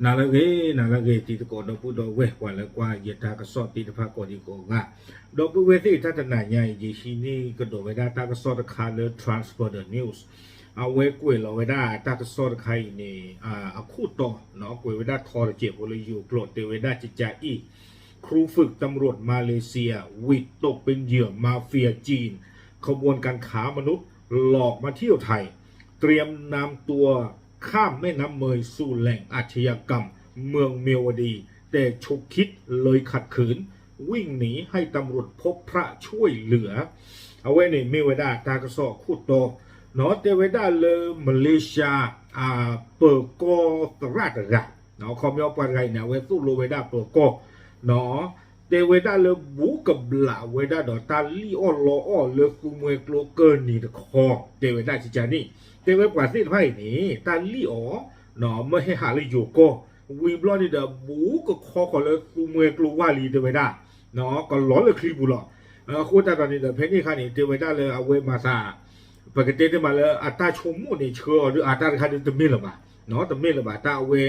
နၤလၢအဂ့ၤ နၤလၢအဂ့ၤ တံၤသကိးဒီပုၢ်ဒီဝဲၢ် ပှၤလၢကွၢ်ယတၢ်ကစီၣ်သ့ၣ်တဖၣ်ကိးဒံကိးဂၤ, ဒီပုၢ်ဝဲၢ်သ့ၣ် တၢ်တနၤညါအံၤ ယဟံးန့ၢ်ကဒီးဝဲဒၣ်တၢ်ကစီၣ်တခါလၢ Trans Border News အဝဲကွဲးလီၤဝဲဒၣ်တၢ်ကစီၣ်တခါအံၤန့ၣ် အခိၣ်တီ ကွဲးဝဲဒၣ်ထီတစဲးဖိလၢယိၤကျိာ် တဲဝဲဒၣ်ကကးအံၤ ครูฝึกตำรวจมาเลเซีย วิตกเป็นเหยื่อมาเฟียจีน ขบวนการค้ามนุษย์ หลอกมาเที่ยวไทย เตรียมนำตัวข้ามแม่น้ำเมยสู่แหล่งอาชญากรรม เมืองเมียวดี แต่ฉุกคิดเลยขัดขืน วิ่งหนีให้ตำรวจพบพระช่วยเหลือ အဝဲန့ၣ်မ့ၢ်ဝဲဒၣ်တၢ်ကစီၣ်အခိၣ်တီ တဲဝဲဒၣ်လၢ မလ့ၡါ ပၢၤကီၢ်သရၣ်တဂၤ ခီပညီပှၤတဂၤအံၤန့ၣ် အဝဲသိၣ်လိဝဲဒၣ်ပၢၤကီၢ် တဲဝဲဒၣ်လၢဘူးကဘျးဝဲဒၣ်ဒီးတၢ်လံၣ်အီၣ်လီအီၣ်လၢသူမှဲကျိကၢၢ်နံၤတခီ တဲဝဲဒၣ်ကကးန့ၣ် တဲဝဲပှၤသ့ၣ်တဖၣ်အံၤန့ၣ် တၢ်လံၣ်အီၣ် မၢဟဲဟးလၢယိၤကီၢ် ဝံၤဘျီန့ၣ်ဒီး ဘူးကခီဃီၤလၢသူမှဲကျိဝၢ်လံ တဲဝဲဒၣ် ကလီၤလၢချံပူၤလီၤ. အဃိသတးဒီးန့ၣ်ဒီး ဖဲန့ၣ်အခါန့ၣ် တဲဝဲဒၣ်လၢအဝဲမၤသး ပကတဲတ့ၢ်မးလၢအတၢ်ဆိကမိၣ်န့ၣ် ဆှၢအီၤဒီးအတၢ်တခါဒုးတမ့ၢ်လၢၤဘၣ်, တမ့ၢ်လၢၤဘၣ် တၢ်အဝဲ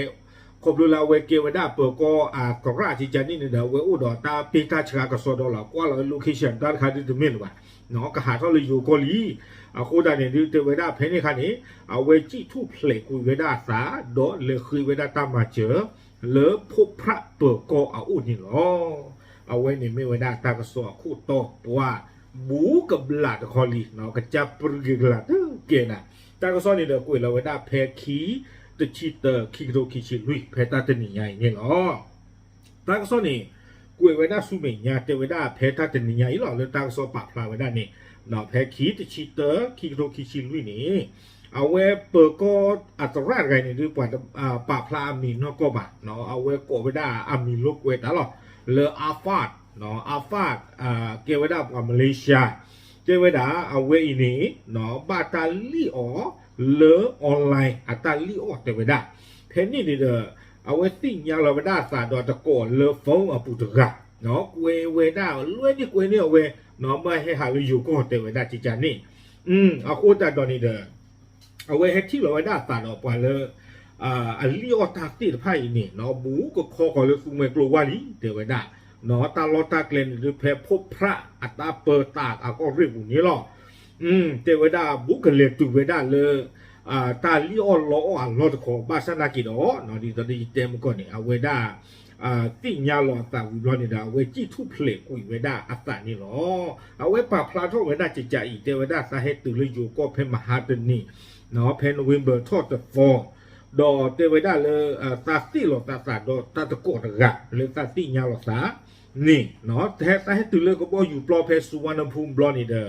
ခီဖျိလၢအဝဲကဲဝဲဒၣ်ပၢၤကီၢ်အသရၣ်ကကးန့ၣ်န့ၣ်ဒီး အဝဲအိၣ်ဒီးတၢ်ပ့ၢ်တၢ်ဆှးကစီဒီလီၤ ကွၢ်လီၤဝဲ location တၢ်တခါဒုးတမ့ၢ်လၢၤဘၣ်, ကဟးထီၣ်လၢယိၤကီၢ်လံ. အဃိသတးန့ၣ်ဒုးတဲဝဲဒၣ်ဖဲန့ၣ်အခါန့ၣ် အဝဲစံၣ်ထူၣ်ဖျဲးကွံာ်ဝဲဒၣ်အသး ဒီးလဲၤဃ့ဝဲဒၣ်တၢ်မၤစၢၤ လၢဖိဖြၣ်ပၢၤကီၢ်အအိၣ်န့ၣ်လီၤ. အဝဲန့ၣ်မ့ၢ်ဝဲဒၣ်တၢ်ကစီၣ်အခိၣ်တီ ပှၤ ဘူးကဘျးတခီလံ ကစၢ်ပြံက့ၤကလၤတကဲနၤ, တၢ်ကစီၣ်န့ၣ်ဒီးကွဲးလီၤဝဲဒၣ်ဖဲခံ တဆံတၢ ခံကထိခံဆံလွံၢ် ဖဲတၢ်တနံၤညါအံၤန့ၣ်လီၤ. တၢ်ကစီၣ်န့ၣ် ကွဲးဝဲဒၣ်ဆူမဲာ်ညါ တဲဝဲဒၣ်ဖဲတၢ်တနံၤညါအံၤလီၤ လၢတၢ်ကစီၣ်ပာ်ဖျါဝဲဒၣ်န့ၣ် ဖဲခံ တဆံတၢ ခံကထိခံဆံလွံၢ်န့ၣ် အဝဲပၢၤကီၢ်အသရၣ်တဂၤအံၤန့ၣ်ဒုး ပှၤတပာ်ဖျါအမံၤနီၢ်ကီၢ်ဘၣ်, အဝဲကိးဝဲဒၣ်အမံၤလိာ်ကွဲတၢ်လီၤ လၢ Afad, Afad ကဲဝဲဒၣ်ပှၤမလ့ၡါ တဲဝဲဒၣ်အဝဲအံၤန့ၣ် ဘၣ်တၢ်လံၣ်အီၤလၢ online အတၢ်လံၣ်အီၣ်တဲဝဲဒၣ်, ဖဲန့ၣ်န့ၣ်ဒီး အဝဲသ့ၣ်ညါလီၤဝဲဒၣ်အသးဒီးတကိးလၢ phone အပူၤတဂၤ, ကွဲးဝဲဒၣ်လွဲန့ၢ်ကွဲးန့ၢ်အဝဲ မၢဟဲဟးလၢယိၤကီၢ်တဲဝဲဒၣ်ကကးန့ၣ်, အဃိသတးဒီးန့ၣ်ဒီး အဝဲဟဲထံၣ်လီၤဝဲဒၣ်အသးဒီးပှၤလၢ အလံၣ်အီၣ်တၢ်သ့ၣ်တဖၣ်အံၤန့ၣ် ဘူးကခီဃီၤလၢသူမှဲကျိဝၢ်လံ တဲဝဲဒၣ်, တၢ်လီၢ်တၢ်ကျဲန့ၣ်ဒုးဖဲဖိဖြၣ်အတၢ်ပၢတၢ်အကီၢ်ရ့ၣ်ပူၤန့ၣ်လီၤ. တဲဝဲဒၣ်ဘူးကလဲၤတုၤဝဲဒၣ်လၢ တၢ်လံၣ်အီၣ်လီအီၣ်အလီၢ်တခီ ဘၣ်ဆၣ်နာ်က့ၤဒီး ဒ်သိးဒီးယတဲမုၢ်ကီၢ်န့ၣ် အဝဲဒၣ် သ့ၣ်ညါလီၤအသးဝံၤဘျီန့ၣ်ဒီး အဝဲစံၣ်ထူၣ်ဖျဲးကွံာ်ဝဲဒၣ်အသးန့ၣ်လီၤ. အဝဲပာ်ဖျါထီၣ်ဝဲဒၣ်ကကးအံၤ တဲဝဲဒၣ်သးဟဲတုၤလၢယိၤကီၢ်ဖဲမဟါတနံၤ ဖဲ November ထီၣ်တသီ ဒီးတဲဝဲဒၣ်လၢ သးသ့ၣ်လီၤသးသးဒီးတၢ်တကိးတဂၤ လၢသးသ့ၣ်ညါလီၤသးန့ၣ် သးဟဲတုၤလၢကဘီယူၤပျီဖဲ Suvarnabhumi ဘျီန့ၣ်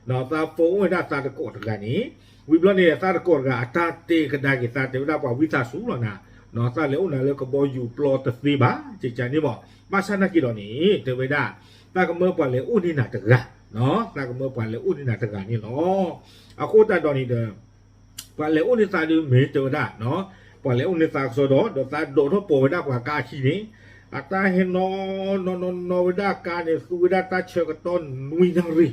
ဒီး သး phone ဝဲဒၣ်သးတကိးတဂၤန့ၣ် ဝံၤဘျီန့ၣ် သးတကိးတဂၤအတၢ်တဲကဒါက့ၤသး တဲဝဲဒၣ်ပှၤဝံသးစူၤလီၤနၤ, သးလဲၤအိၣ်နၤလၢကဘီယူၤပျီတသ့ဘၣ် ကကးန့ၣ်မး, ဘၣ်ဆၣ်နာ်က့ၤဒီးန့ၣ် တဲဝဲဒၣ် သးကမၢပှၤလဲၤအိၣ်န့ၢ်နၤတဂၤ, သးကမၢပှၤလဲၤအိၣ်န့ၢ်နၤတဂၤန့ၣ်လီၤ. အဃိသတးဒီးန့ၣ်ဒီး ပှၤလဲၤအိၣ်န့ၢ်သးဒုးမ့ၢ်တဲဝဲဒၣ် ပှၤလဲၤအိၣ်န့ၢ်သးကစီဒီး ဒီးသးဒိးထီၣ်ပိာ်ဝဲဒၣ်ပှၤကါအခံန့ၣ် အတၢ်ဟဲနီၤ နီၤနီၤနီၤဝဲဒၣ်ကါန့ၣ် သူဝဲဒၣ်တၢ်ဆၢကတီၢ်နွံနၣ်ရံၣ်,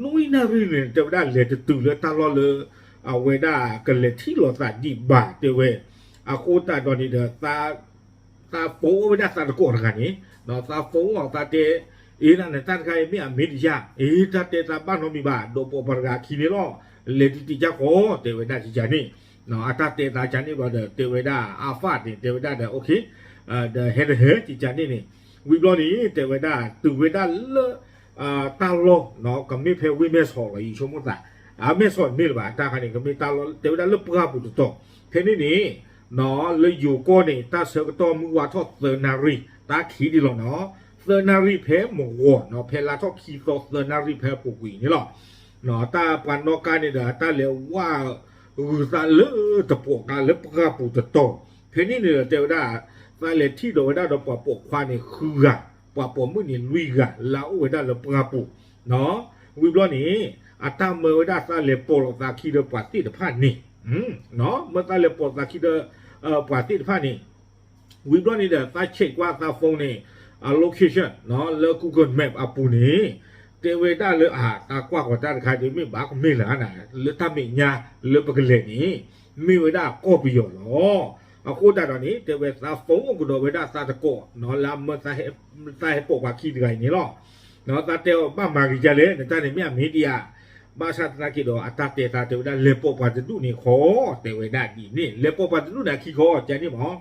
နွံနၣ်ရံၣ်န့ၣ် တဲဝဲဒၣ်လဲၤတတုၤလၢတၢ်လီၢ်လၢ အဝဲဒၣ်ကလဲၤထံၣ်လိာ်သးဒံးဘၣ် တဲဝဲ, အဃိသတးဒီးန့ၣ်ဒီး သး phone ဝဲဒၣ်သးတကိးတဂၤန့ၣ် သး phone အီၤသးတဲ အ့ နတၢ်တခါအံၤမ့ၢ်အမ့ၢ်တယၢ် အ့ တၢ်တဲသးဘၣ်နီတမံၤဘၣ် ဒိးပိာ်ပှၤတဂၤအခံန့ၣ်လီၤ လဲၤတံၢ်တံၢ်ကၢ်ဃီ တဲဝဲဒၣ်ကကးန့ၣ် အတၢ်တဲသးကန့ၣ်ဘျီဒီး တဲဝဲဒၣ် Afad န့ၣ် တဲဝဲဒၣ်ဒီး okay ဒီးဟဲတဟဲကကးန့ၣ်န့ၣ် ဝံၤဘျီန့ၣ် တဲဝဲဒၣ်တုၤဝဲဒၣ်လၢ တၢ်လီၢ် ကမ့ၢ်ဖဲဝ့ၢ်မဲၢ်ဆီးလီၤ ယဆိကမိၣ်သး, အမဲၢ်ဆီးန့ၣ်မ့ၢ်လၢၤဘၣ် တၢ်ခါန့ၣ် ကမ့ၢ်တၢ်လီၢ် တဲဝဲဒၣ်လၢပှၢ်ပူၤတတီၤ, ဖဲန့ၣ်န့ၣ် လၢယိၤကီၢ်န့ၣ် တၢ်ဆၢကတီၢ်မုၢ်ဝါထီၣ်သၢနၣ်ရံၣ် တၢ်ခံဒ်လီၤနီၤ, သၢနၣ်ရံၣ်ဖဲမဂီၤနီၤ ဖဲလါထီၣ်ခံသီသၢနၣ်ရံၣ်ဖဲအပူၤကွံာ်န့ၣ်လီၤ. တၢ်ပှၤနီၣ်ကါန့ၣ်ဒီး တၢ်လဲၤဝၢ်ဂုာ်သးလၢတပိာ်ကါလၢပှၢ်ပူၤတတီၤ, ဖဲန့ၣ်န့ၣ်ဒီး တဲဝဲဒၣ် သးလဲၤထံၣ်ဒီးဝဲဒၣ်ဒီးပှၤပိာ်ခွါန့ၣ်ဃုဂၤ, ပှၤပိာ်မုၣ်န့ၣ်လွံၢ်ဂၤ လၢအအိၣ်ဝဲဒၣ်လၢပှၢ်ပူၤ ဝံၤဘျီန့ၣ် အတၢ်မၢဝဲဒၣ်သးလဲၤပိာ်လိာ်သးခံဒီးပှၤသ့ၣ်တဖၣ်န့ၣ်, မၢသးလဲၤပိာ်သးခံဒီး ပှၤသ့ၣ်တဖၣ်န့ၣ်, ဝံၤဘျီန့ၣ်ဒီး သး check ကွၢ်သး phone န့ၣ် အ location လၢ Google Map အပူၤန့ၣ် တဲဝဲဒၣ်လၢအတၢ်ကွၢ်ဃီၤတၢ်တခါဒ်မ့ၢ်ဘၣ်ကမ့ၢ်လၢၤနၤ လၢတၢ်မဲာ်ညါလၢပကလဲၤန့ၣ် မ့ၢ်ဝဲဒၣ်ကီၢ်ပယီၤလီၤ. အဃိသတးဒီးန့ၣ် တဲဝဲသး phone အိၣ်ကဒီးဝဲဒၣ်သးတကိး လၢအမၢသးဟဲပိာ်ပှၤခံတဂၤအံၤန့ၣ်လီၤ. သးတဲအီၤဘၣ်မၤဂ့ၤဒ်လဲၣ် နတၢ်န့ၣ်မ့ၢ်အမ့ၢ်ဒံးဧါ, ဘၣ်ဆၣ်သနာ်က့ဒီး အတၢ်တဲသးတဲဝဲဒၣ် လဲၤပိာ်ပှၤတဒူၣ်န့ၣ်ခီ တဲဝဲဒၣ်ဒ်န့ၣ် လဲၤပိာ်ပှၤတဒူၣ်န့ၣ်အခံခီ ကန့ၣ်မး.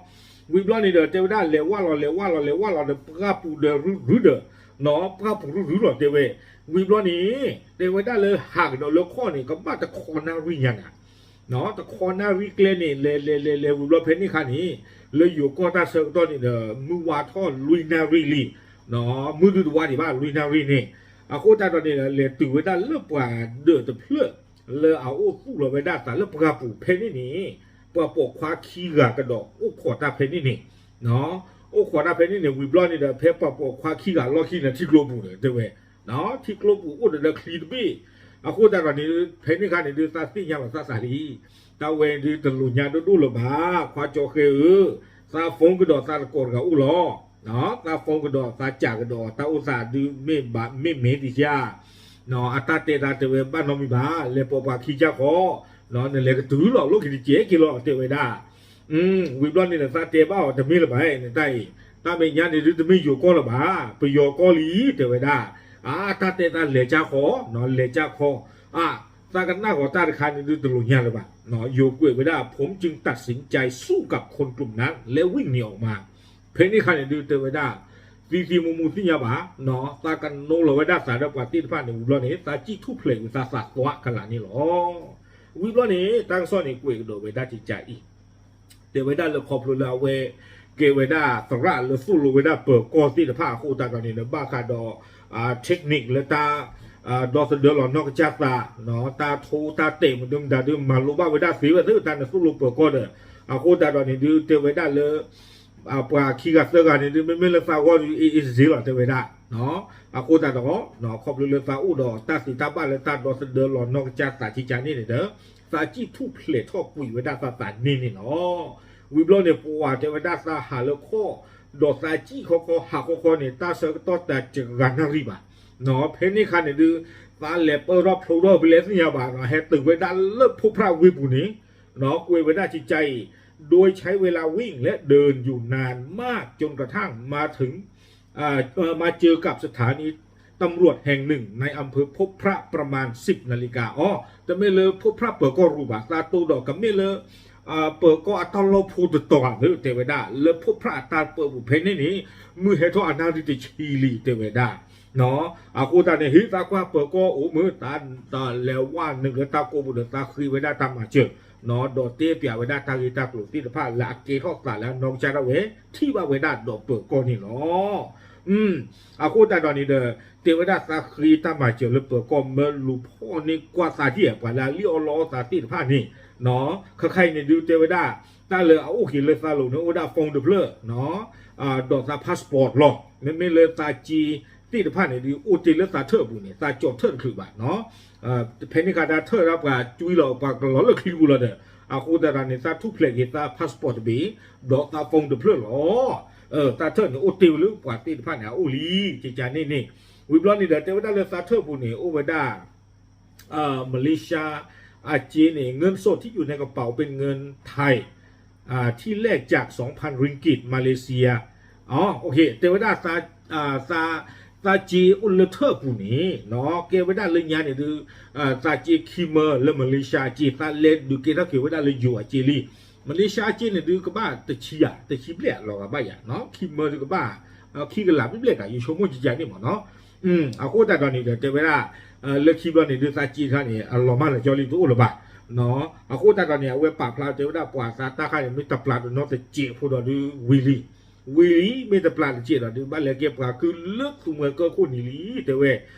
ဝံၤဘျီန့ၣ်ဒီး တဲဝဲဒၣ်လဲၤဝၢ်လီၤ လဲၤဝၢ်လီၤ လဲၤဝၢ်လီၤဒီး ပှၢ်ပူၤဒီးရုရုဒီး ပှၢ်ပူၤရုရုလီၤ တဲဝဲ. ဝံၤဘျီန့ၣ် တဲဝဲဒၣ်လၢဟးကဒီးလၢခီၣ်န့ၣ် ကဘၣ်တခီနၣ်ရံၣ်ညါနၤ တခီနၣ်ရံၣ်ကျဲန့ၣ် လဲၤလဲၤလဲၤလဲၤဝံၤဘျီဖဲန့ၣ်အခါန့ၣ် လၢယိၤကီၢ်တၢ်ဆၢကတီၢ်န့ၣ်ဒီး မုၢ်ဝါထီၣ်လွံၢ်နၣ်ရံၣ်လံ, မုၢ်ဒုတဝါဒံးဘၣ် လွံၢ်နၣ်ရံၣ်န့ၣ်. အဃိသတးဒီးန့ၣ်ဒီး လဲၤတုၤဝဲဒၣ်လၢပှၤဒၢးတဖျၢၣ် လၢအအိၣ်သူၣ်လီၤဝဲဒၣ်သးလၢပှၢ်ပူၤဖဲန့ၣ်န့ၣ် ပှၤပိာ်ခွါခံဂၤကဒီးအိၣ်ခိးတၢ်ဖဲန့ၣ်န့ၣ် အိၣ်ခိးတၢ်ဖဲန့ၣ်န့ၣ် ဝံၤဘျီန့ၣ်ဒီး ဖဲပှၤပိာ်ခွါခံဂၤလီၢ်ခံန့ၣ် ထံကျိပူၤန့ၣ် တဲဝဲ ထံကျိပူၤအိၣ်ဒီးလၢချံတဘ့ၣ်. အဃိသတးဒီးန့ၣ် ဖဲန့ၣ်အခါန့ၣ်ဒုး သးသ့ၣ်ညါလီၤသးသးလံ, တၢ်ဝဲဒုးတလိာ်ညါဒိၣ်ဒိၣ်လၢၤဘၣ်, ခွါကၠီဃဲဧၢ, သး phone ကဒီးသးတကိးတဂၤအိၣ်လီၤ. သး phone ကဒီးသးစံးကဒီး တၢ်အိၣ်သးဒုးမ့ၢ်ဘၣ်မ့ၢ်မ့ၢ်တယါ အတၢ်တဲသးတဲဝဲဘၣ်နီတမံၤဘၣ်, လဲၤပိာ်ပှၤခံကၢ်ဃီ, နလဲၤကတုၤလီၤလိၣ်က့ၤတစဲးက့ၤလီၤ တဲဝဲဒၣ်. ဝံၤဘျီန့ၣ်ဒီး သးတဲဘၣ်အီၤတမ့ၢ်လၢၤဘၣ်နတၢ်အံၤ, တၢ်မဲာ်ညါန့ၣ်ဒုးတမ့ၢ်ယိၤကီၢ်လၢၤဘၣ်, ပယီၤကီၢ်လံ တဲဝဲဒၣ်. အါ တၢ်တဲသးလဲၤကၢ်ဃီ, လဲၤကၢ်ခီ, အါ သးကနၣ်ဂီၤတၢ်တခါန့ၣ်ဒုးတလိာ်ညါလၢၤဘၣ်, ယိၤကွဲးဝဲဒၣ် ผมจึงตัดสินใจสู้กับคนกลุ่มนั้นและวิ่งหนีออกมา ဖဲန့ၣ်အခါန့ၣ်ဒုးတဲဝဲဒၣ် သံသံမူမူသ့ၣ်ညါဘၣ်, သးကနိလီၤဝဲဒၣ်သးဒီးပှၤသ့ၣ်တဖၣ်န့ၣ်ဝံၤဘျီန့ၣ် သးစံၣ်ထူၣ်ဖျဲးဝံၤသးသးသွးကလာ်န့ၣ်လီၤ. ဝံၤဘျီန့ၣ် တၢ်ကစီၣ်န့ၣ်ကွဲးကဒီးဝဲဒၣ်ကကးအံၤ, တဲဝဲဒၣ်လၢခီဖျိလၢအဝဲ ကဲဝဲဒၣ်သရၣ်လၢသိၣ်လိဝဲဒၣ်ပၢၤကီၢ်သ့ၣ်တဖၣ်အဃိသတးဒီးန့ၣ်ဒီး ဘၣ်ဃးဒီး technique လၢတၢ် ဒီသဒၢလီၤနီၢ်ကစၢ်သး, တၢ်ထိတၢ်တဲာ်မနုၤမတၤဒုး မၤလိဘၣ်ဝဲဒၣ်သ့ဝဲသ့ၣ်တၢ်န့ၣ်သိၣ်လိပၢၤကီၢ်ဒီး အဃိသတးဒီးန့ၣ်ဒုး တဲဝဲဒၣ်လၢ ပှၤခံဂၤသၢဂၤန့ၣ်ဒုး မ့မ့ၢ်လၢသးဂီၢ်ဒုး အ့ၣ်အ့ၣ်စ့လီၤ တဲဝဲဒၣ်. အဃိသတးဒီး ခီဖျိလၢသးအိၣ်ဒီးတၢ်သ့တၢ်ဘၣ်လၢတၢ်ဒီသဒၢလီၤနီၢ်ကစၢ်သးကကးန့ၣ်န့ၣ်ဒီး သးစံၣ်ထူၣ်ဖျဲးထီၣ်ကွံာ်ဝဲဒၣ်သးသးန့ၣ်န့ၣ်လီၤ. ဝံၤဘျီန့ၣ် ပှၤတဲဝဲဒၣ်သးဟးလၢခီၣ်, ဒီးသးစံၣ်ခီခီဟးခီခီန့ၣ် တၢ်ဆၢကတီၢ်တဂၤနၣ်ရံၣ်ဘၣ်. ဖဲန့ၣ်အခါန့ၣ်ဒုး သးလဲၤပၢၢ်ထီၣ်ဖျိထီၣ်ဖဲလဲၣ်သ့ၣ်ညါဘၣ် ဟဲတုၤဝဲဒၣ်လၢဖိဖြၣ်ဝ့ၢ်ပူၤန့ၣ် ကွဲးဝဲဒၣ်ကကးအံၤ, โดยใช้เวลาวิ่งและเดินอยู่นานมากจนกระทั่งมาถึง มาเจอกับสถานีตำรวจแห่งหนึ่งในอำเภอพบพระประมาณ สิบนาฬิกา အီၤ တမ့ၢ်လၢဖိဖြၣ်ပၢၤကီၢ်ရူၢ်ဘၣ် သးတိၢ်ဒီးကမ့ၢ်လၢ ပၢၤကီၢ်အတၢ်လီၢ်ဖိတတီၤဧါ တဲဝဲဒၣ် လၢဖိဖြၣ်အတၢ်ပၢပူၤဖဲန့ၣ်န့ၣ် မုၢ်ဟဲထီၣ်အနၣ်ရံၣ်တဆံလံ တဲဝဲဒၣ်. အဃိသတးန့ၣ် ဟ့ၣ်သးကွၢ်ပၢၤကီၢ်အိၣ်မ့ၢ် သးလဲၤဝဲနုာ်လၢတၢ်ကိးပူၤဒီး သးဃ့ဝဲဒၣ်တၢ်မၤစၢၤ ဒီးတဲပၠးဝဲဒၣ်တၢ်ဂ့ၢ်တၢ်ကျိၤသ့ၣ်တဖၣ်လၢအကဲထီၣ်သးလၢအနီၢ်ကစၢ်ဒၣ်ဝဲ ထံၣ်ဘၣ်ဝဲဒၣ်ဒီးပၢၤကီၢ်န့ၣ်လီၤ. အဃိသတးဒီးန့ၣ်ဒီး တဲဝဲဒၣ်သးဃ့တၢ်မၤစၢၤလၢပၢၤကီၢ် မၢလူၤဖီၣ်န့ၢ်ကွၢ်သးဒ်အံၤ ပှၤလၢအလံၣ်အီၣ်လီအီၣ်သးသ့ၣ်တဖၣ်န့ၣ် ခဲခါအံၤန့ၣ်ဒုးတဲဝဲဒၣ် တၢ်လၢအအိၣ်က့ၤလၢသးလိၤန့ၣ် အိၣ်ဝဲဒၣ် phone တဖျၢၣ် ဒီးသး passport လီၤ. မ့မ့ၢ်လၢသးစ့သ့ၣ်တဖၣ်န့ၣ်ဒုး အိၣ်တ့ၢ်လၢသးထၢၣ်အပူၤန့ၣ် သးကၠီၤထၢၣ်တချုးဘၣ် ဖဲန့ၣ်အခါတၢ်ထၢၣ်ဒၣ်ပှၤကွံလီၤ ပှၤကလီၤလၢချံပူၤလီၤဒီး အဃိသတးဒီးန့ၣ် သးထူၣ်ဖျဲးက့ၤသး passport တဘ့ၣ် ဒီးသး phone တဖျၢၣ်လီၤ. သးထၢၣ်န့ၣ်အိၣ်တ့ၢ်ဝဲလၢပှၤသ့ၣ်တဖၣ်န့ၣ် အအိၣ်လံ ကကးန့ၣ်န့ၣ်. ဝံၤဘျီန့ၣ်ဒီး တဲဝဲဒၣ်လၢသးထၢၣ်ပူၤန့ၣ် အိၣ်ဝဲဒၣ် မလေးရှား အကြေးန့ၣ် เงินสดที่อยู่ในกระเป๋าเป็นเงินไทย ที่แลกจาก สองพัน ringgit มาเลเซีย တဲဝဲဒၣ် သးစ့အိၣ်လၢထၢၣ်ပူၤန့ၣ် ကဲဝဲဒၣ်လၢညါန့ၣ်ဒုး သးစ့ခံမၢလၢ မလေးရှား အကြေး သးလဲၤဒုးကဲထီၣ်က့ၤဝဲဒၣ်လၢယိၤအကြေးလံ. မလေးရှား အကြေးန့ၣ်ဒုးကဘၣ်တဆံယၤ တဆံဘျဲၣ်လီၤဂာ်ဘၣ်ယၤ ခံမၢဒုးကဘၣ် ခံကလးဘျဲၣ်ဘျဲၣ်ဂၤ ယဆိကမိၣ်ကကးန့ၣ်မ့ၢ်နီၤ. အဃိသတးဒီးန့ၣ်ဒီး တဲဝဲဒၣ် လၢခံဘျီန့ၣ်ဒုးသးစ့တခါန့ၣ် အလီၤမၢ်လီၤကၠီလံ တအိၣ်လၢၤဘၣ်. အဃိသတးဒီးန့ၣ် အဝဲပာ်ဖျါတဲဝဲဒၣ်ပှၤသးတၢ်ခါန့ၣ် မ့ၢ်တပျၢ်တနီသကဲးဖိဒီးဒုးဝံၤလံ. ဝံၤလံ မ့ၢ်တပျၢ်တကဲးဒီးဒုး ဘၣ်လဲၤကဲပှၤကုလၢသူမှဲကၢခိၣ်နံၤလံ တဲဝဲ.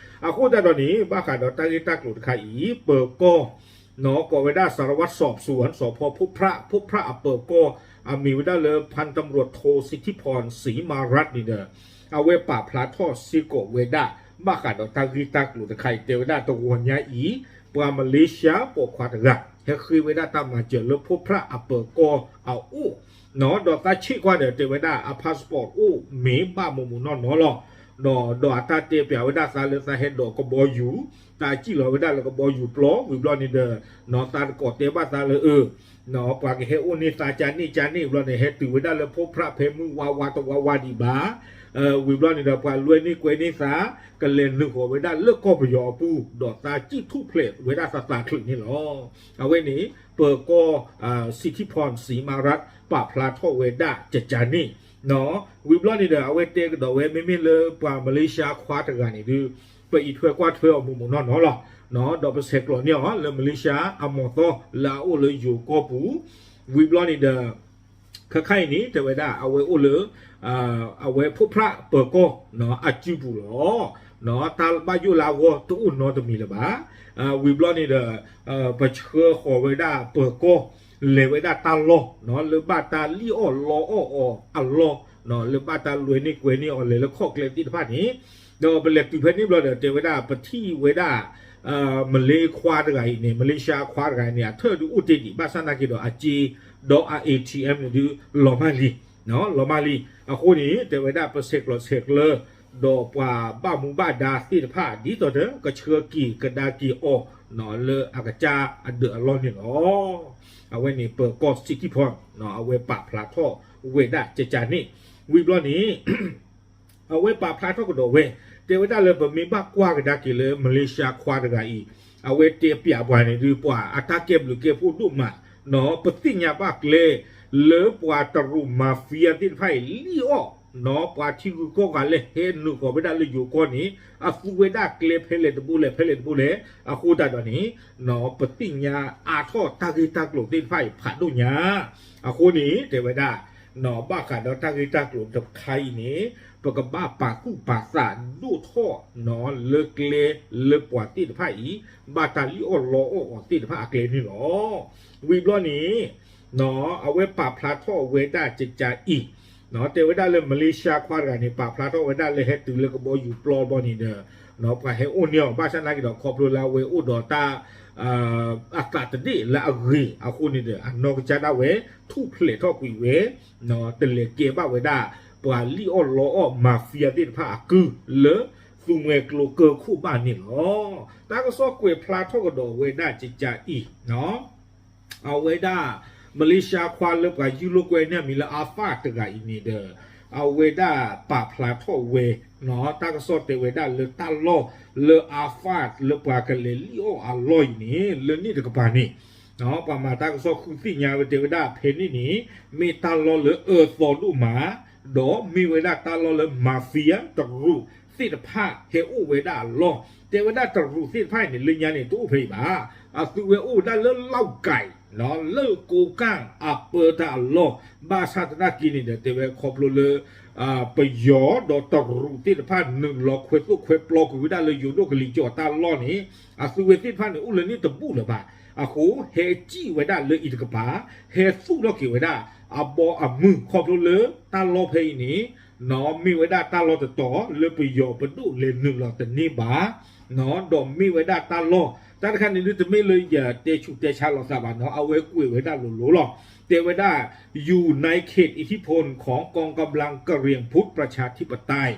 အဃိသတးဒီးန့ၣ် ဘၣ်ဃးဒီးတၢ်ဂ့ၢ်တၢ်ကျိၤတခါအံၤ ပၢၤကီၢ် ကိးဝဲဒၣ် สารวัตรสอบสวน စးဖီ ဖိဖြၣ် ဖိဖြၣ်အပၢၤကီၢ် အမံၤဝဲဒၣ်လၢ พันตำรวจโท สิทธิพร ศรีมารัตน์ န့ၣ်ဒီး အဝဲပာ်ဖျါထီၣ်စ့ၢ်ကီးဝဲဒၣ် ဘၣ်ဃးဒီးတၢ်ဂ့ၢ်တၢ်ကျိၤတခါအံၤ တဲဝဲဒၣ်တဂီၤညါအံၤ ပှၤမလေးရှားပိာ်ခွါတဂၤ ဟဲဃ့ဝဲဒၣ်တၢ်မၤစၢၤလၢဖိဖြၣ်အပၢၤကီၢ်အအိၣ် ဒီးသးဆ့ၣ်ကွၢ်ဒီးတဲဝဲဒၣ်အ passport အိၣ်မ့ၢ်ဘၣ်မိၢ်မိၢ်နီၢ်နီၢ်လီၤ. ဒီး ဒီးအတၢ်တဲပျးဝဲဒၣ်သးလၢသးဟဲဒိးကဘီယူၤ, သးစံၣ်လီၤဝဲဒၣ်လၢကဘီယူၤပျီ, ဝံၤဘျီန့ၣ်ဒီး သးတကိးတဲဘၣ်သးလၢအၢ ပှၤကဟဲအိၣ်န့ၢ်သးကန့ၣ်ကန့ၣ်ဘျီန့ၣ် ဟဲတုၤဝဲဒၣ်လၢဖိဖြၣ်ဖဲမုၢ်ဝါဝါတဝါဝါဒံးဘၣ်. ဝံၤဘျီန့ၣ်ဒီး ပှၤလွဲန့ၢ်ကွဲန့ၢ်သး ကလဲၤနုာ်ဃီၤဝဲဒၣ်လၢကီၢ်ပယီၤအပူၤ, ဒီးသးစံၣ်ထူၣ်ဖျဲးဝဲဒၣ်သးသးချုးန့ၣ်လီၤ. အဝဲန့ၣ် ပၢၤကီၢ် Siddhiphon Srimarat ပာ်ဖျါထီၣ်ဝဲဒၣ်ကကန့ၣ် ဝံၤဘျီန့ၣ်ဒီး အဝဲတဲကဒီးဝဲ မ့မ့ၢ်လၢပှၤမလ့ၡါခွါတဂၤန့ၣ်ဒုး ပအံးထွဲကွၢ်ထွဲအီၤမုာ်မုာ်နီၢ်နီၢ်လီၤ. ဒီးပဆဲးကျိးန့ၢ်အီၤလၢမလ့ၡါအမီၤသီလၢအအိၣ်လၢယိၤကီၢ်ပူၤ, ဝံၤဘျီန့ၣ်ဒီး ခဲခါအံၤန့ၣ် တဲဝဲဒၣ် အဝဲအိၣ်လၢ အဝဲဖိဖြၣ်ပၢၤကီၢ် အစုပူၤလီၤ. တၢ်ဘၣ်ယိၣ်လၢအဂီၢ်တအိၣ်နီတမံၤလၢၤဘၣ်. ဝံၤဘျီန့ၣ်ဒီး ပဆှၢဃီၤဝဲဒၣ်ပၢၤကီၢ် လဲၤဝဲဒၣ်တၢ်လီၢ် လၢဘၣ်တၢ်လံၣ်အီၣ်လီအီၣ်အီၤအလီၢ် လၢဘၣ်တၢ်လွဲန့ၢ်ကွဲန့ၢ်အီၤလဲၤလၢခီၣ်ကျဲသ့ၣ်တဖၣ်န့ၣ်, ဒီးပလဲၤတုၤဖဲန့ၣ်ဘျီဒီး တဲဝဲဒၣ် ပထံၣ်ဝဲဒၣ် မလ့ခွါတဂၤအံၤန့ၣ် မလ့ၡါခွါတဂၤအံၤန့ၣ် အထၢၣ်ဒုးအိၣ်တ့ၢ်ဒံး ဘၣ်ဆၣ်သနာ်က့ဒီး အစ့ဒီးအ ATM န့ၣ်ဒုး လီၤမၢ်လံ, လီၤမၢ်လံ. အဃိန့ၣ် တဲဝဲဒၣ် ပဆဲးကျိးဆဲးကျၢ ဒီးပှၤဘၣ်မူဘၣ်ဒါသ့ၣ်တဖၣ် ဒ်သိးဒီး ကဆှၢက့ၤကဒါက့ၤအီၤ လၢအကစၢ်အဒၢးအလီၢ်န့ၣ်လီၤ. အဝဲန့ၣ် ပၢၤကီၢ် Siddhiphon အဝဲပာ်ဖျါထီၣ်ဝဲဒၣ်ကကန့ၣ်, ဝံၤဘျီန့ၣ် အဝဲပာ်ဖျါထီၣ်ကဒီးဝဲ တဲဝဲဒၣ်လၢ ပမ့ၢ်ဘၣ်ကွၢ်ကဒါက့ၤလၢ မလ့ၡါခွါတဂၤအံၤ အဝဲတဲပျးပှၤန့ၣ်ဒုး ပှၤအတၢ်ကဲဘျုးကဲဖှိၣ်ဒိၣ်မး, ပသ့ၣ်ညါဘၣ်ကျဲ လၢပှၤတရူး mafia သ့ၣ်တဖၣ်အံၤ လံၣ်အီၣ် ပှၤထံဂုၤကီၢ်ဂၤလၢဟဲနုာ်ဃီၤဝဲဒၣ်လၢယိၤကီၢ်န့ၣ် အသူဝဲဒၣ်ကျဲဖဲလဲၣ်တဘိလဲၣ် ဖဲလဲၣ်တဘိလဲၣ်. အဃိသတးဒီးန့ၣ် ပသ့ၣ်ညါအါထီၣ်တၢ်ဂ့ၢ်တၢ်ကျိၤသ့ၣ်တဖၣ်အံၤဖးဒိၣ်ညါ. အဃိန့ၣ် တဲဝဲဒၣ် ဘၣ်ဃးဒီးတၢ်ဂ့ၢ်တၢ်ကျိၤတခါအံၤန့ၣ် ပကဘၣ်ပာ်သူၣ်ပာ်သးဒိၣ်ထီၣ် လၢကျဲလၢပှၤသ့ၣ်တဖၣ်အံၤ ဘၣ်တၢ်လံၣ်အီၣ်လီအီၣ်အီၤသ့ၣ်တဖၣ်အကျဲန့ၣ်လီၤ. ဝံၤဘျီန့ၣ် အဝဲပာ်ဖျါထီၣ်ဝဲဒၣ်ကကးအံၤ တဲဝဲဒၣ်လၢ မလ့ၡါခွါတဂၤန့ၣ် ပာ်ဖျါထီၣ်ဝဲဒၣ်လၢဟဲတုၤလၢကဘီယူၤပျီဘျီန့ၣ်ဒီး ပှၤဟဲအိၣ်န့ၢ်အီၤ ဘၣ်ဆၣ်သနာ်က့ဒီး ခီဖျိလၢအဝဲအိၣ်ဒီးတၢ် အသးတဒ့ၣ်လၢအဂ့ၤအဃိန့ၣ်ဒီး အနီၢ်ကစၢ်ဒၣ်ဝဲ ထူၣ်ဖျဲးထီၣ်ကွံာ်ဝဲ တလဲၤကဲဘၣ်ဝဲဒၣ် ပှၤလံၣ်အီၣ်လီအီၣ် mafia သ့ၣ်တဖၣ်အကုၢ်လၢ သူမှဲကျိကၢၢ်ခိၣ်ဘၣ်န့ၣ်လီၤ. တၢ်ကစီၣ်ကွဲးဖျါထီၣ်ကဒီးဝဲဒၣ်ကကးအံၤ အဝဲဒၣ် မလ့ၡါခွါလၢပှၤယုၢ်လိာ်ကွဲန့ၢ်အမံၤလၢ Afas တဂၤအံၤန့ၣ်ဒီး အဝဲဒၣ်ပာ်ဖျါထီၣ်ဝဲ တၢ်ကစီၣ်တဲဝဲဒၣ်လၢတၢ်လီၢ်လၢ Afas လၢပှၤကလဲၤလံၣ်အီၣ်အလီၢ်အံၤန့ၣ် လၢန့ၣ်တကပၤန့ၣ် ပှၤမၤတၢ်ကစီၣ်ဃုသ့ၣ်ညါဝဲတဲဝဲဒၣ်ဖဲန့ၣ်န့ၣ် မ့ၢ်တၢ်လီၢ်လၢအၢသီဒိၣ်မး ဒီးမ့ၢ်ဝဲဒၣ်တၢ်လီၢ်လၢ mafia တရူးသ့ၣ်တဖၣ်ဟဲအိၣ်ဝဲဒၣ်အလီၢ် တဲဝဲဒၣ်တရူးသ့ၣ်တဖၣ်အံၤန့ၣ် လၢညါန့ၣ် တအိၣ်ဖဲအံၤဘၣ်. အသုဝဲအိၣ်ဝဲဒၣ်လၢ လောက်ကိုင် လၢကိးကၢ်အပၢတၢ်အလီၢ် ဘၣ်ဆၣ်သနာ်က့န့ၣ်ဒီး တဲဝဲခီဖျိလၢ ပယီၤဒီးတရူးသ့ၣ်တဖၣ် နုာ်လီၤခွဲသိၣ်ခွဲပျီကွံာ်ဝဲဒၣ်လၢယိၤဒိၣ်ကလံၤကၠီၤတၢ်လီၢ်န့ၣ် အသုဝဲသ့ၣ်တဖၣ်န့ၣ် အိၣ်လၢန့ၣ်တဘူၣ်လၢၤဘၣ်. အဃိ ဟဲစံၣ်ဝဲဒၣ်လၢအံၤတကပၤ ဟဲသူၣ်ထီၣ်က့ၤဝဲဒၣ် အဘီအမုၢ် ခီဖျိလၢတၢ်လီၢ်ဖဲအံၤန့ၣ် မ့ၢ်ဝဲဒၣ်တၢ်လီၢ်တတီၤလၢပယီၤပဒိၣ်လဲၤနုာ်လီၤတန့ၢ်ဘၣ် ဒီးမ့ၢ်ဝဲဒၣ်တၢ်လီၢ် တၢ်တခါန့ၣ်ဒုး တမ့ၢ်လၢယတဲဆူးတဲဆါလိာ်သးဘၣ်နီၤ အဝဲကွဲးဝဲဒၣ်လိၤလိၤလီၤ. တဲဝဲဒၣ် อยู่ในเขตอิทธิพลของกองกำลังกะเหรี่ยงพุทธประชาธิปไตย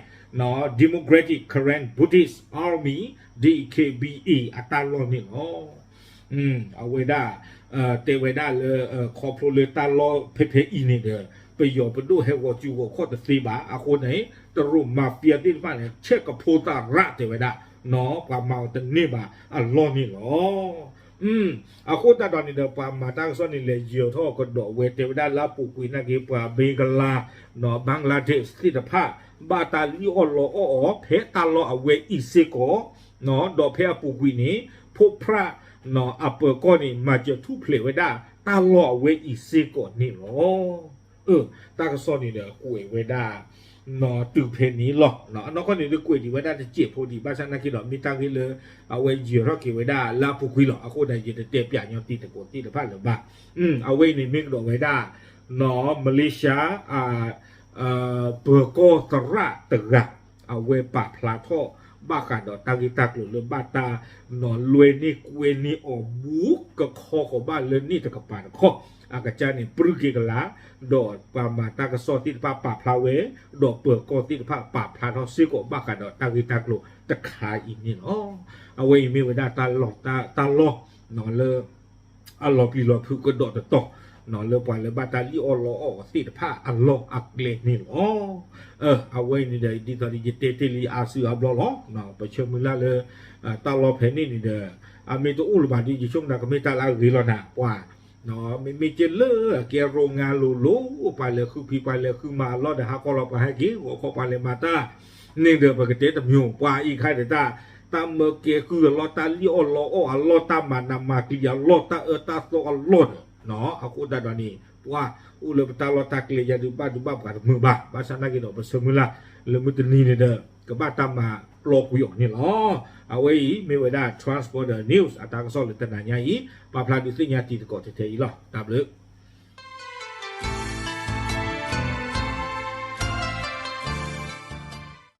Democratic Karen Buddhist Army ดีเคบีเอ အတၢ်လီၢ်န့ၣ်လီၤ. အဝဲဒၣ် တဲဝဲဒၣ်လၢ ခီဖျိလၢတၢ်လီၢ်ဖဲဖဲအံၤန့ၣ်ဒီး ပယီၤပဒိၣ်ဟဲဂီၤစုဂီၤခီၣ်တသ့ဘၣ်. အဃိန့ၣ် တရူး mafia သ့ၣ်တဖၣ်န့ၣ် ဆဲးကဖိသးရၣ်တဲဝဲဒၣ် ပှၤမၤအီၤတန့ၢ်ဘၣ်အလီၢ်န့ၣ်လီၤ. အဃိသတးဒီးန့ၣ်ဒီး ပှၤမၤတၢ်ကစီၣ်န့ၣ် လဲၤယၢၤထီၣ်ကဒီးဝဲတဲဝဲဒၣ်လၢအပူၤကွံာ်နာ်က့ ပှၤဘ့ကလါ Bangladesh သ့ၣ်တဖၣ် ဘၣ်တၢ်လံၣ်အီၣ်လီအီၣ်အီၤ ဖဲတၢ်လီၢ်အဝဲအံၤစ့ၢ်ကီး ဒီးဖဲအပူၤကွံာ်န့ၣ် ဖိဖြၣ် အပၢၤကီၢ်န့ၣ် မၤစၢၤထူၣ်ဖျဲးဝဲဒၣ် တၢ်လီၢ်အဝဲအံၤစ့ၢ်ကီးန့ၣ်လီၤ. တၢ်ကစီၣ်န့ၣ်ဒီးကွဲးဝဲဒၣ် တုၤဖဲန့ၣ်လီၤ. အနီၢ်ကီၢ်န့ၣ်ဒုးကွဲးဒံးဝဲဒၣ်တစဲးဖိဒံး ဘၣ်ဆၣ်သနာ်က့ဒီး မ့ၢ်တၢ်ဂ့ၢ်လၢ အဝဲယၢၤထီၣ်က့ၤဝဲဒၣ်လၢအပူၤကွံာ်လီၤ. အဃိဒီးယတတဲပျးညီတံၤသကိးသ့ၣ်တဖၣ်လၢၤဘၣ်. အဝဲအံၤန့ၣ်မ့ၢ်ကဒီးဝဲဒၣ် မလ့ၡါ ပၢၤကီၢ်သရၣ်တဂၤ အဝဲပာ်ဖျါထီၣ် ဘၣ်ဃးဒီးတၢ်ဂ့ၢ်တၢ်ကျိၤလၢဘၣ်တၢ်နီၤလွဲန့ၢ်ကွဲန့ၢ်အီၤဘူးကခီဃီၤဘၣ်လၢန့ၣ်တကပၤတခီ, အကစၢ်န့ၣ် ပြူၢ်က့ၤကလာ်, ဒီးပှၤမၤတၢ်ကစီၣ်သ့ၣ်တဖၣ်ပာ်ဖျါဝဲ, ဒီးပၢၤကီၢ်သ့ၣ်တဖၣ်ပာ်ဖျါထီၣ်စ့ၢ်ကီးဘၣ်ဃးဒီးတၢ်ဂ့ၢ်တၢ်ကျိၤတခါအံၤန့ၣ်လီၤ. အဝဲအံၤမ့ၢ်ဝဲဒၣ်တၢ်လီၢ်, တၢ်လီၢ်လၢ အလီၤပျံၤလီၤဖုးကဒီးတတီၤ, လၢပှၤလၢဘၣ်တၢ်လံၣ်အီၣ်လီအီၣ်အီၤသ့ၣ်တဖၣ်အလီၢ်အကျဲန့ၣ်လီၤ. အဝဲအံၤန့ၣ်ဒီး ဒ်သိးဒီးယတဲတ့ၢ်လံအါစုအါဘျီလီၤ. ပဆၢမုၢ်လၢ်လၢ တၢ်လီၢ်ဖဲန့ၣ်န့ၣ်ဒီး အမ့ၢ်တအိၣ်လၢၤဘၣ်ဒီး ယဆိကမိၣ်ကမ့ၢ်တၢ်လၢအဂ့ၤလီၤနၤ ပှၤ မ့မ့ၢ်ကဲလၢကဲရိငါလိၤလိၤ ပှၤလဲၤဃုဖံး ပှၤလဲၤဃုမၤအလီၢ်ဒီး ဟးခီလီၤပှၤဟဲက့ၤ ဂီၤခီပှၤလဲၤမၤတၢ်န့ၣ်ဒီး ပကတဲတမံၤ ပှၤအံၤခါဒီးတၢ် တၢ်မၢကဲဃုအလီၢ် တၢ်လံၣ်အီၣ်လီအီၣ်အလီၢ် တၢ်မၤနးမၤကျံၤအလီၢ် တၢ်အၢတၢ်သီအလီၢ်ဒီး အဃိသတးဒီးန့ၣ် ပှၤအိၣ်လၢပတၢ်လီၢ်တၢ်ကျဲယၤဒုးဘၣ်ဒုးဘၣ်ပှၤတမုာ်ဘၣ်. ဘၣ်ဆၣ်နာ်က့ဒီး ပဆၢမုၢ်လၢ်လၢမုၢ်တနံၤန့ၣ်ဒီး ကဘၣ်တၢ်မၤပျီကွံာ်အီၤန့ၣ်လီၤ. အဝဲအံၤမ့ၢ်ဝဲဒၣ် Transborder News အတၢ်ကစီၣ်လၢတနၤညါအံၤ ပာ်ဖျါဒုးသ့ၣ်ညါတံၤသကိးထဲထဲအံၤလီၤ. တၢ်ဘျုး